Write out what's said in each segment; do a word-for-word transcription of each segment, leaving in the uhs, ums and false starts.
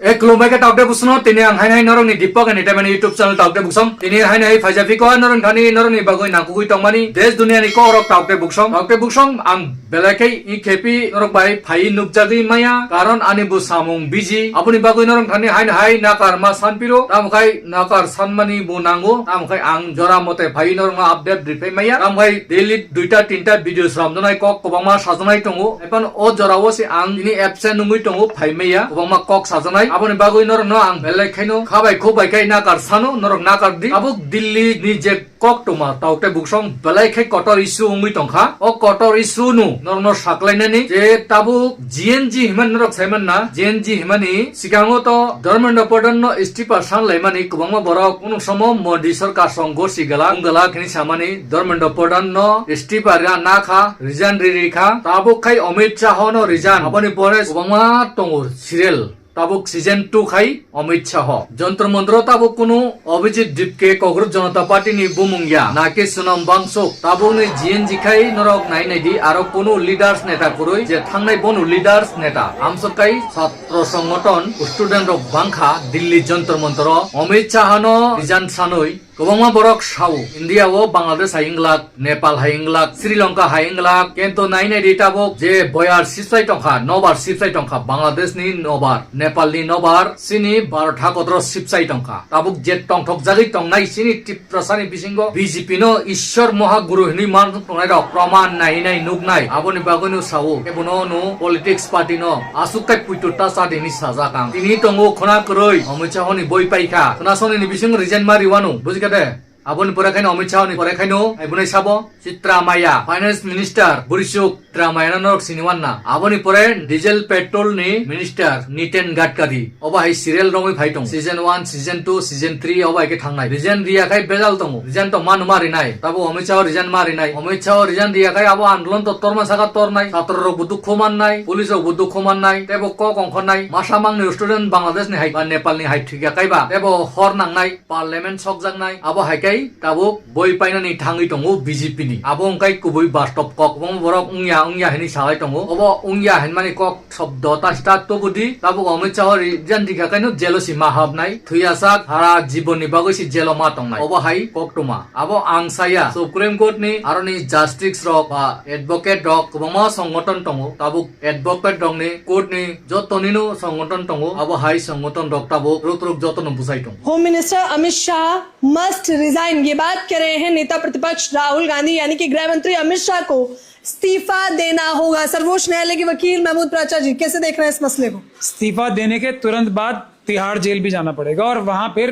Hey, khulumbai khe Taukte Buksong no, tini ang haino hai norokni Deepak Entertainment YouTube channel Taukte Buksong. Tini haino hai phaijak phiko norok thani norokni bagwi nangkukwi tongmani desh duniani kokrok Taukte Buksong. Taukte Buksong ang belai khe i khepi norok bai phai nukjagwi maya, karon ani bo samung busy. Aboni bagwi norok thani haino hai nakar ma sanphiro, tamo khai nakar sanmani bo nango, tamo khai ang jora mote phai norokno update rwphai maya. Tamo khai daily duita tinta video sramjaknai kok kwbangma sajaknai tongo. Ephano o jorao se ang tini absent wngwi tongo, phai maya, kwbangma kok sajaknai. Aboni bagwi norokno ang belai khaino khabai khubai khai nakar sano, norok nakar di. Tabuk Delhi ni je koktwma Taukte Buksong belai khai kotor issue wngwi tongkha. O kotor issue no norokno saklainani je tabuk G N G himani norok saimanna, G N G himani sikango to Dharmendra Pradhan no istifa sanlaimani kwbangma borok, kunu somo Modi sarkar song gosi gala, wng gala hini samani Dharmendra Pradhan no istifa rina nakha, resign ri rikha. Tabuk khai Amit Shah no resign. Aboni pore kwbangma tongo serial. Tabuk season two khai Amit Shah. Jantar Mantar tabuk kunu Abhijit Dipke Kokroj Janata Party ni bumung ya. Nake Sonam Wangchuk. Tabuk ni G N G khai norok nai nai di, aro kunu leaders neta kwrwi je thangnai bono leaders neta. Amsok kai satro songoton student rok bangkha Delhi Jantar Mantar o. Amit Shah no resign sanwi kwbangma borok sao, India o Bangladesh hai wng glak, Nepal hai wng glak, Sri Lanka hai wng glak, kintu nai nai di tabuk je boyar sipsai tongkha, nobar sipsai tongkha, Bangladesh ni nobar, Nepal ni nobar, chini Bharat hakotro sipsai tongkha. Tabuk je tongthok jagwi tongnai chini Tiprasa ni bisingo B J P no Ishwar Mohaguru hinwi man tongnai rok proman nai nai nuknai. Aboni bagwi no sao, kebono no politics party no aswk tai puitu ta cha di hinwi sajak ang. Tini tongo khuna kwrwi, Amit Shah ni boi paikha. Khuna soni ni bisingo resign ma riwano, bujikha de? Aboni pore khaino Amit Shah ni pore khaino, ai bunai sabo, Sitramaya, Finance Minister, Burishuk Sitramaya no norok sini wanna. Aboni pore Diesel Petrol ni Minister, Nitin Gadkari. Obo hai serial rongwi phai tongo. Season one, season two, season three obo hai khe thangnai. Resign riya khai bejal tongo. Resign to manu ma rinai. Tabo Amit Shah resign ma rinai. Amit Shah resign riya khai abo andolon to torma saka tornai. Satro rok bo dukhu mannai. Police rok bo dukhu mannai. Tebo kok ongkhornai. Masa mangni student Bangladesh ni hai ba Nepal ni hai thikya khai ba. Tebo hor nangnai. Parliament sokjaknai. Abo hai khai tabuk boi painani thangwi tongo B J P ni. Abo wngkhai kubui bastop kok. Obo borok wngya wngya hinwi salai tongo. Obo wngya hinmani kok sobdo ta start to budi. Tabuk Amit Shah resign rikha kaino jelo si ma habnai. Thwiyasak hara jibon ni bagwi si jelo ma tongnai. Obo hai koktwma. Abo ang saya Supreme Court ni aroni justice rok ba advocate rok kwbangma songoton tongo. Tabuk advocate rok ni court ni joto nino songoton tongo. Abo hai songoton rok tabuk ruk ruk joto no bujai tongo. Home Minister Amit Shah must resign, ये बात कह रहे हैं नेता प्रतिपक्ष राहुल गांधी, यानी कि गृह मंत्री अमित शाह को इस्तीफा देना होगा। सर्वोच्च न्यायालय के वकील महमूद प्राचा जी, कैसे देख रहे हैं इस मसले को? इस्तीफा देने के तुरंत बाद तिहाड़ जेल भी जाना पड़ेगा और वहां फिर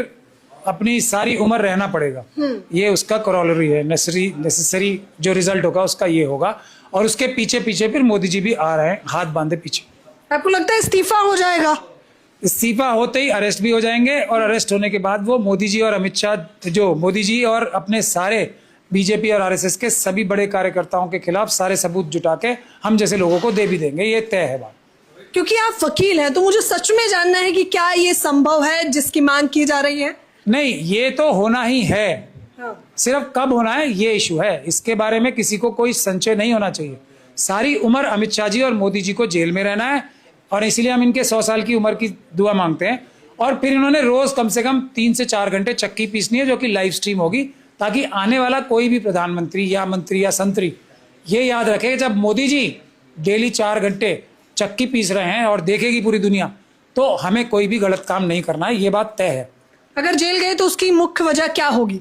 अपनी सारी उम्र रहना पड़ेगा। ये उसका करोलरी है, नेसेसरी नेसेसरी जो रिजल्ट होगा उसका ये होगा। और उसके पीछे पीछे फिर मोदी जी भी आ रहे हैं हाथ बांधे पीछे। आपको लगता है इस्तीफा हो जाएगा? इस्तीफा होते ही अरेस्ट भी हो जाएंगे और अरेस्ट होने के बाद वो मोदी जी और अमित शाह, जो मोदी जी और अपने सारे बीजेपी और आरएसएस के सभी बड़े कार्यकर्ताओं के खिलाफ सारे सबूत जुटा के हम जैसे लोगों को दे भी देंगे, ये तय है बात। क्योंकि आप वकील हैं, तो मुझे सच में जानना है कि क्या ये संभव है जिसकी मांग की जा रही है? नहीं, ये तो होना ही है। हाँ। सिर्फ कब होना है, ये इशू है। इसके बारे में किसी को कोई संशय नहीं होना चाहिए। सारी उम्र अमित शाह जी और मोदी जी को जेल में रहना है और इसीलिए हम इनके सौ साल की उम्र की दुआ मांगते हैं। और फिर इन्होंने रोज कम से कम तीन से चार घंटे चक्की पीसनी है, जो कि लाइव स्ट्रीम होगी, ताकि आने वाला कोई भी प्रधानमंत्री या मंत्री या संतरी ये याद रखे कि जब मोदी जी डेली चार घंटे चक्की पीस रहे हैं और देखेगी पूरी दुनिया, तो हमें कोई भी गलत काम नहीं करना है, ये बात तय है। अगर जेल गए तो उसकी मुख्य वजह क्या होगी?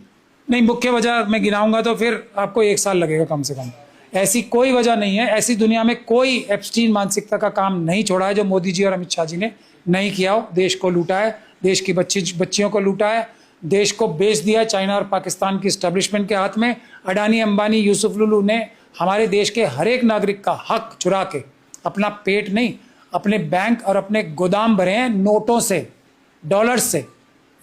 नहीं, मुख्य वजह मैं गिनाऊंगा तो फिर आपको एक साल लगेगा कम से कम। ऐसी कोई वजह नहीं है। ऐसी दुनिया में कोई एप्स्टीन मानसिकता का काम नहीं छोड़ा है जो मोदी जी और अमित शाह जी ने नहीं किया हो। देश को लूटा है, देश की बच्ची बच्चियों को लूटा है, देश को बेच दिया है चाइना और पाकिस्तान की एस्टेब्लिशमेंट के हाथ में। अडानी, अंबानी, यूसुफ लुलू ने हमारे देश के हर एक नागरिक का हक चुरा के अपना पेट नहीं, अपने बैंक और अपने गोदाम भरे हैं नोटों से, डॉलर्स से।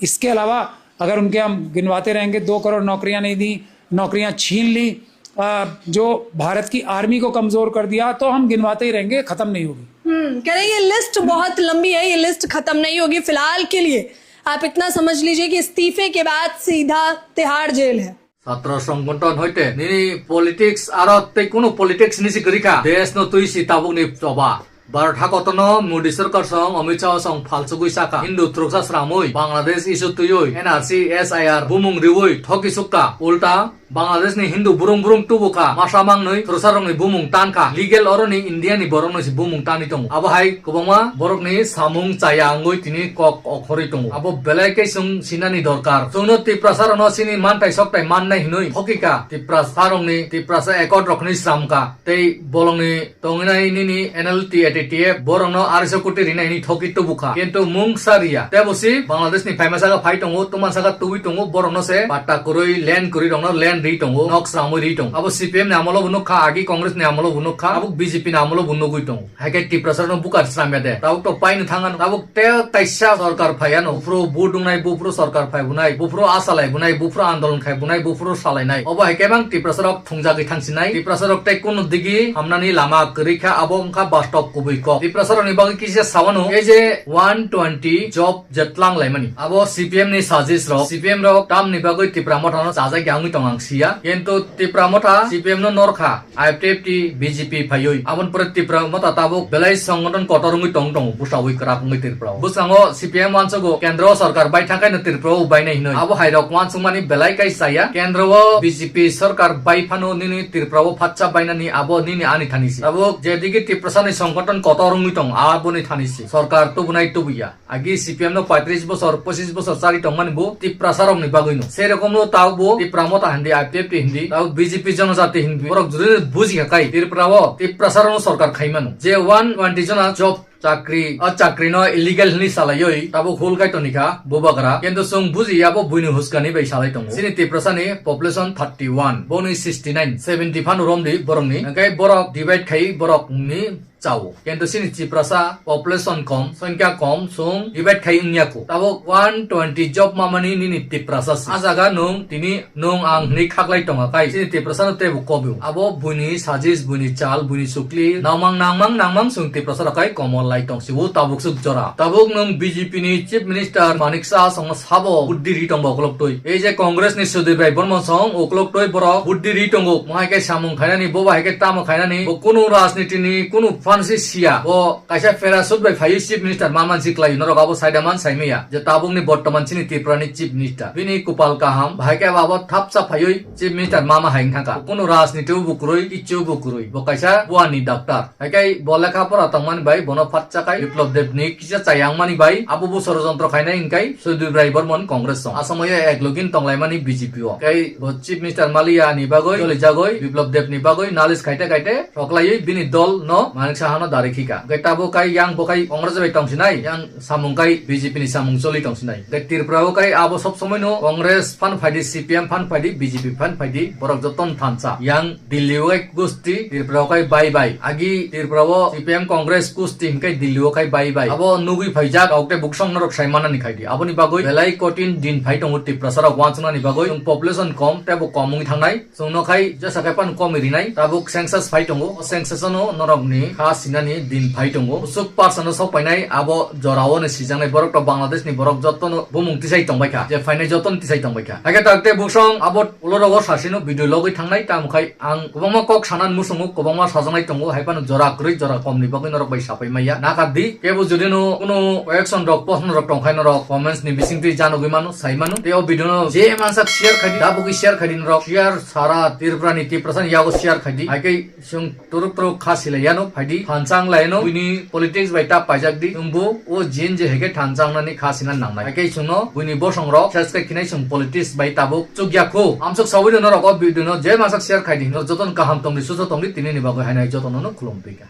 इसके अलावा अगर उनके हम गिनवाते रहेंगे, दो करोड़ नौकरियां नहीं दी, नौकरियां छीन ली, आ, जो भारत की आर्मी को कमजोर कर दिया, तो हम गिनवाते ही रहेंगे, खत्म नहीं होगी। हम्म, कह रहे हैं, ये लिस्ट बहुत लंबी है, ये लिस्ट खत्म नहीं होगी। फिलहाल के लिए आप इतना समझ लीजिए कि इस्तीफे के बाद सीधा तिहाड़ जेल है। Satro songgoton hoite nini politics aro tei kunu politics ni si kwrwi kha. Desh no twi si tabuk ni choba. Bharat hakotorno Modi sarkar song Amit Shah song phalsugwi sakha, Hindu thwrwksa sramwi Bangladesh issue twiwi N R C, S I R bumung riwi thoki sukha. Ulta Bangladesh ni Hindu burung burung tubukha, masa mangnwi thwrwsarokni bumung tankha, legal oroni India ni borokno se bumung tanwi tongo. Abo hai kwbangma borokni samung chaya wngwi tini kok okhorwi tongo. Abo belai khe chwng sinani dorkar. Chwngno Tiprasa rokno chini manthai sokthai mannai hinwi thokikha, Tiprasa rokni, Tiprasa accord rokni sramkha. Tei bolongni tongnai nini N L T A T T F borokno arisho koti rinai hini thoki tubukha. Kintu mung sa riya. Tebo si Bangladesh ni phaima saka phai tongo, tuman saka tubui tongo, borokno se patta kwrwi, land kwrwi rokno land ri tongo, nok sramwi ri tongo. Abo C P M ni amolo bo nukha, agi Congress ni amolo bo nukha, abo B J P ni amolo bo nugui tongo. Hai khe Tiprasa no bukar sramya de. Tabuk to paino thangano. Tabuk te kaisa sorkar phaiano. Buphuru vote wngnai, buphuru sorkar phai bunai, buphuru asa lai bunai, buphuru andolon khai bunai, buphuru salainai. Obo hai khe bang Tiprasa rok thungjagwi thangsinai. Tiprasa rok tei kunu digi hamnani lama kwrwi kha, abo wngkha bastop kubui kok. Tiprasa rokni bagwi kisa sawano, ei je one twenty job jetlang laimani. Abo C P M ni sajis rok, C P M rok tamni bagwi Tipra Motha no chajak ya wngwi tong ang siya. Kintu Tipra Motha C P M no norkha. I P F T, B J P phaiwi. Aboni pore Tipra Motha tabuk belai songgothon kotor wngwi tong tongo, bwsawi kwrak wngwi Tripura o. Bwskango C P M uansukgo kendro sorkar bai thangkhaino Tripura o bainai hinwi. Abo hairok uansukmani belai kai chaya. Kendro o B J P sorkar bai phano nini Tripura o phatsa bainani abo nini ani thani se. Tabuk jedigi Tiprasa ni songgothon kotor wngwi tong, aboni thani se. Sorkar tubunai tubuya. Agi C P M no paitris bosor, pochis bosor chari tongmani bo Tiprasa rokni bagwi no. Sei rokomno tao bo Tipra Motha hindi, I P F T hindi, tao B J P Jonojati hindi. Borok juri buji kha kai Tripura o Tiprasa rokno sorkar khai mano. Je one twenty jona job chakri, o chakri no illegal hwnwi salaiwi tabuk hul kai toni kha bubagra. Kintu chwng buji ya bo buini huskani bai salai tongo. Chini Tiprasa ni population thirty one, boni sixty nine, seventy phano romdi borokni. Hwnkhe borok divide khai borokni chao. Kintu chini Tiprasa population kom, songkya kom, chwng divide khai wngya kho. Tabuk one twenty job mamani nini Tiprasa se. A jaga nwng tini nwng ang hwnwi khaklai tongkha kai. Chini Tiprasa no teibo kobio. Abo buini sajis, buini chal, buini chukli, nangmang, nangmang, nangmang chwng Tiprasa rok kai komol lai tong si o tabuk swk jora. Tabuk nwng B J P ni Chief Minister Manik Saha songno sabo buddhi ri tongba ukolok twi. Ei je Congress ni Sudip Rai Bormon song ukolok twi borok buddhi ri tongo. Mo hai khe samung khainani, bo bai khe tamo khainani, bo kunu rajniti ni kunu phan se siya. Bo kaisa parachute bai phaiwi Chief Minister ma mansi kwlai norok abo saida man saimaya. Je tabuk ni bortoman chini Tripura ni Chief Minister. Bini kupal kaham, bahai khe abo thapsa phaiwi Chief Minister ma ma hai wngkha kha. Bo kunu rajniti o bo kwrwi, kichu bo kwrwi. Bo kaisa buani doctor. Hai khe bo lekha pora tongmani bai bono phatsa kai Biplab Deb ni kisa chayang mani bai abo bo sorojontro khainai hwnkhe Sudip Rai Bormon Congress song. Asamo ye ek login tonglaimani B J P o. Khe bo Chief Minister maliya ni bagwi, joli jagwi, Biplab Deb ni bagwi nalis khaite khaite soklaiwi bini dol no Manik Saha no dari khika. Khe tabo kai yang bo kai Congress bai tongsinai, yang samung kai B J P ni samung choli tongsinai. Khe Tripura o kai abo sob somoi no Congress phan phaidi, C P M phan phaidi, B J P phan phaidi, borok joto no thansa. Yang Delhi o kai gusti, Tripura o kai bai bai. Agi Tripura o C P M Congress gusti hingkai Delhi o kai bai bai. Abo nugui phaijak, kaukte buksong norok sai manani khaidi. Aboni bagwi belai kotin din phai tongo Tiprasa rok wansuknani bagwi. Chwng population kom, tebo kom wngwi thangnai. Chwngno khai jesa khai pan kom rinai. Tabuk census phai tongo. O census no norokni kha sinani din phai tongo. Usuk parsa no sok painai, abo jora o ni sijaknai borok to Bangladesh ni borok joto no bumung tisai tongbai kha. Je phainai joto no tisai tongbai kha. Haikhe takte buksong abo ulo rogo sasino video logwi thangnai, tamo khai ang kwbangma kok sanan musungo, kwbangma sajaknai tongo, hai phano jora kwrwi jora komni bagwi norok bai sapai maya. Nakar di, kebo jodi no kuno action rok, pohon rok tong khai norok comments ni bisingtwi janogwi mano, sai mano. Tei o video no je mansak share khai di, dabugwi share khai di norok. Share sara Tripura ni, Tiprasa ni yago share khai di. Hai khe chwng turuk turuk kha silai yano, phai di. Thansa wng lai no, buini politics bai ta paijak di. Chwng bo o jin je hai khe thansa wngnani kha sina nangnai. Hai khe chwngno buini bosong rok ses khe khinai chwng politics bai tabuk chukya kho. Amsuk sawi no norok o video no je mansak share khai di. Norok jotono kaham tong di, susa tong di, tini ni bagwi hainai jotono no khulum twi kha.